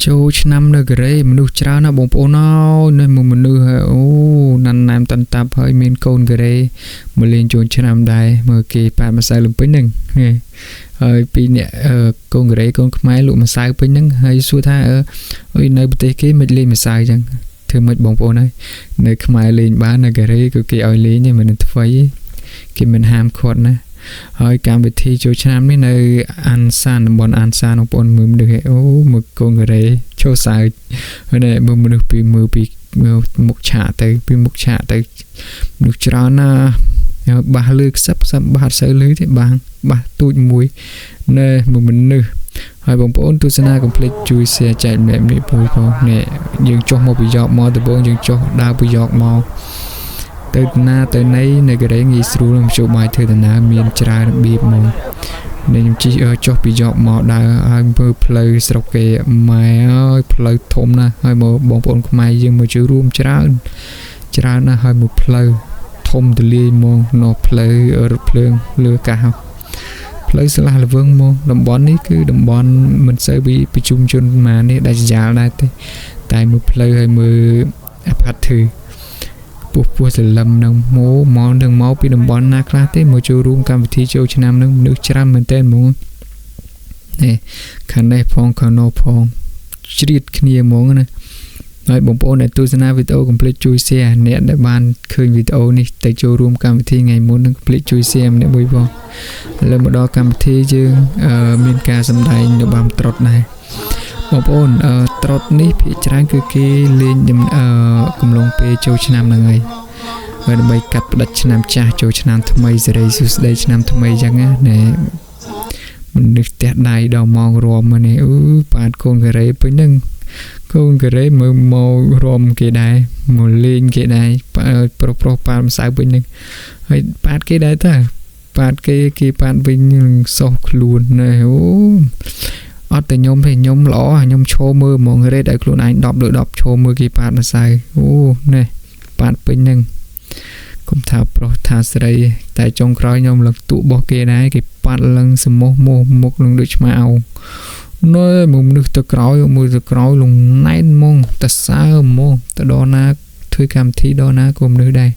ចូលឆ្នាំនៅកូរ៉េមនុស្សច្រើនណាស់បងប្អូនអើយនេះមួយមនុស្សហើយអូណាន់ណែមតន្តាប់ហើយមានកូនកូរ៉េមកលេងចូលឆ្នាំដែរមើលគេប៉ាតម្សៅលំពេញហ្នឹងនេះហើយពីរអ្នកកូនកូរ៉េកូនខ្មែរលក់ម្សៅពេញហ្នឹងហើយសួរថាអើយនៅប្រទេសគេមិនលេងម្សៅអញ្ចឹងធ្វើម៉េចបងប្អូនហើយនៅខ្មែរលេងបាននៅកូរ៉េក៏គេឲ្យលេងដែរមិនធ្វើទេគេមិនហាមឃាត់ណាហើយកម្មវិធីចូលឆ្នាំនេះនៅអានសានតំបន់អានសានបងប្អូនមើលមនុស្សអូមើលកូនកូរ៉េចូលសើចហើយនេះមើលមនុស្សពីមើលពីមុខឆាកទៅពីមុខឆាកទៅមនុស្សច្រើនណាស់បាសលើខ្សឹបខ្សឹបបាសអត់សូវលើទេបាសបាសទូចមួយណែមើលមនុស្សហើយបងប្អូនទស្សនាកុំភ្លេចជួយ share ចែកម្នាក់នេះមួយផងនេះយើងចុះមកពីយកមកដំបូងយើងចុះដើរពីយកមកទៅណាទៅណីនៅកូរ៉េងាយស្រួលមធ្យោបាយធ្វើដំណើរមានច្រើនរបៀបមកនេះខ្ញុំជិះចុះពីយកមកដើរហើយមើលផ្លូវស្រុកគេម៉ែអើយផ្លូវធំណាស់ហើយមកបងប្អូនខ្មែរយើងមកជួយរួមច្រើនច្រើនណាស់ហើយមកផ្លូវធំទលាយមកនៅផ្លូវរថភ្លើងលើកាសផ្លូវស្លាស់ល្វឹងមកតំបន់នេះគឺតំបន់មិនសូវពីប្រជុំជនប៉ុន្មាននេះដាច់ស្រយាលដែរទេតែមើលផ្លូវហើយមើលអាផាត់ធឺពោះពោះសលឹមនឹងមកមកនឹងមកពីតំបន់ណាខ្លះទេមកចូលរួមកម្មវិធីចូលឆ្នាំនឹងមនុស្សច្រើនមែនទែនហ្មងនេះខាងនេះផងខាងនោះផងជ្រៀតគ្នាហ្មងណាហើយបងប្អូនដែលទស្សនាវីដេអូកុំភ្លេចជួយ share អ្នកដែលបានឃើញវីដេអូនេះទៅចូលរួមកម្មវិធីថ្ងៃមុននឹងកុំភ្លេចជួយ share ម្នាក់មួយផងឥឡូវមកដល់កម្មវិធីយើងមានការសម្ដែងរបាំត្រុដិដែរបងប្អូនត្រុដិនេះភាគច្រើនគឺគេលេងកំឡុងពេលចូលឆ្នាំហ្នឹងហើយហើយដើម្បីកាត់ផ្ដាច់ឆ្នាំចាស់ចូលឆ្នាំថ្មីសេរីសួស្តីឆ្នាំថ្មីអញ្ចឹងណាណែមនុស្សផ្ទះដៃដល់ម៉ោងរំនេះអឺប៉ាតកូនកូរ៉េពេញហ្នឹងកូនកូរ៉េមើលមករំគេដែរមកលេងគេដែរប្រុសប្រុសប៉ាតម្សៅពេញហ្នឹងហើយប៉ាតគេដែរតើប៉ាតគេគេប៉ាតវិញនឹងសោះខ្លួនណែអូអត់តែខ្ញុំទេខ្ញុំល្អខ្ញុំឈរមើលហ្មងរេតឲ្យខ្លួនឯង10លើ10ឈរមើលគេប៉ាតម្សៅអូណែប៉ាតពេញហ្នឹងកុំថាប្រុសថាស្រីតែចុងក្រោយខ្ញុំលឹកទូរបស់គេដែរគេប៉ាត់ឡើងសមោះមោះមុខនឹងដូចឆ្មាអោណែមកមនុស្សទៅក្រោយមើលទៅក្រោយលងណែនហ្មងតសើហ្មងទៅដល់ណាធ្វើកម្មវិធីដល់ណាក៏មនុស្សដែរ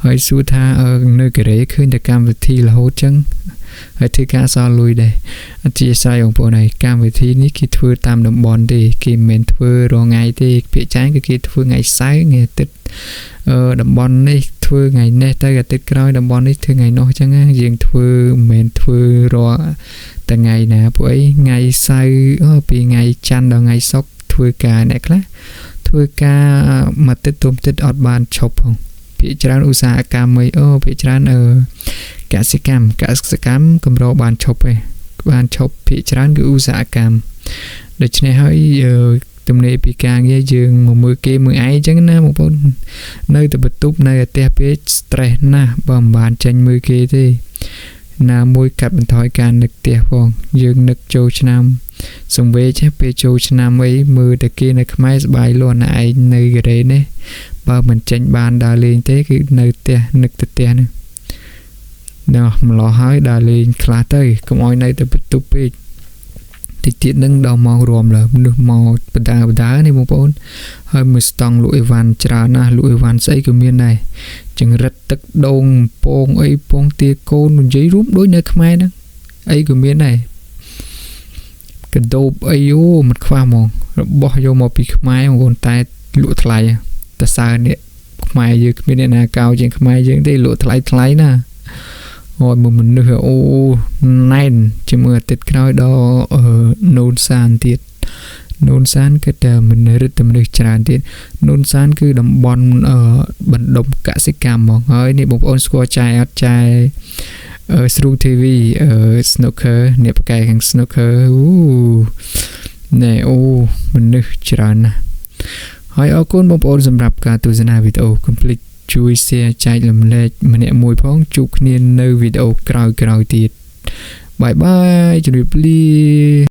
ហើយសួរថានៅកូរ៉េឃើញតែកម្មវិធីរហូតចឹងហើយធ្វើការសល់លុយដែរអធិស្ឋានបងប្អូនហើយកម្មវិធីនេះគេធ្វើតាមតំបន់ទេគេមិនមែនធ្វើរាល់ថ្ងៃទេភាគច្រើនគឺគេធ្វើថ្ងៃសៅរ៍ថ្ងៃអាទិត្យតំបន់នេះធ្វើថ្ងៃនេះទៅអាទិត្យក្រោយតំបន់នេះធ្វើថ្ងៃនោះចឹងណាយើងធ្វើមិនមែនធ្វើរាល់តែថ្ងៃណាពួកអីថ្ងៃសៅរ៍ពីថ្ងៃច័ន្ទដល់ថ្ងៃសុក្រធ្វើការអ្នកខ្លះធ្វើការមួយអាទិត្យទុំអាទិត្យអត់បានឈប់ផងភាគច្រើនឧស្សាហកម្មអីអូភាគច្រើនកសិកម្មកសិកម្មកម្របានឈប់ឯងបានឈប់ភាគច្រើនគឺឧស្សាហកម្មដូច្នេះហើយទំនេរពីការងារយើងមកមើលគេមើលឯងអញ្ចឹងណាបងប្អូននៅតែបន្ទប់នៅផ្ទះពេក stress ណាស់បើមិនបានចេញមើលគេទេណាមួយកាត់បន្ថយការនឹកផ្ទះផងយើងនឹកចូលឆ្នាំសង្វេគពេលចូលឆ្នាំអីមើលតែគេនៅខ្មែរសប្បាយលាន់ឯងនៅកូរ៉េនេះបើមិនចេញបានដើរលេងទេគឺនៅផ្ទះនឹកទៅផ្ទះហ្នឹងដល់ម្លោះហើយដើរលេងខ្លះទៅកុំឲ្យនៅតែបន្ទប់ពេកតិចទៀតនឹងដល់ម៉ោងរំលើមនុស្សមកបដាបដានេះបងប្អូនហើយមួយស្តង់លក់អីវ៉ាន់ច្រើនណាស់លក់អីវ៉ាន់ស្អីក៏មានដែរចង្រិតទឹកដូងពងអីពងទាកូននិយាយរួមដូចនៅខ្មែរហ្នឹងអីក៏មានដែរកដោបអីអូមិនខ្វះហ្មងរបស់យកមកពីខ្មែរបងប្អូនតែលក់ថ្លៃតសើនេះខ្មែរយើងគ្មានអ្នកណាកោជាងខ្មែរយើងទេលក់ថ្លៃថ្លៃណាអូយមួយមនុស្សអូណែនជាមួយអាទិត្យក្រោយដល់នូនសានទៀតនូនសានគឺតែមនុស្សតែមនុស្សច្រើនទៀតនូនសានគឺតំបន់បណ្ដុំកសិកម្មហ្មងហើយនេះបងប្អូនស្គាល់ចែអត់ចែស្រូ TV snooker អ្នកបកកែខាង snooker អូណែអូមនុស្សច្រើនណាស់ហើយអរគុណបងប្អូនសម្រាប់ការទស្សនាវីដេអូកុំភ្លេចជួយ share ចែករំលែកម្នាក់មួយផងជួបគ្នានៅវីដេអូក្រោយៗទៀតបាយបាយជម្រាបលា។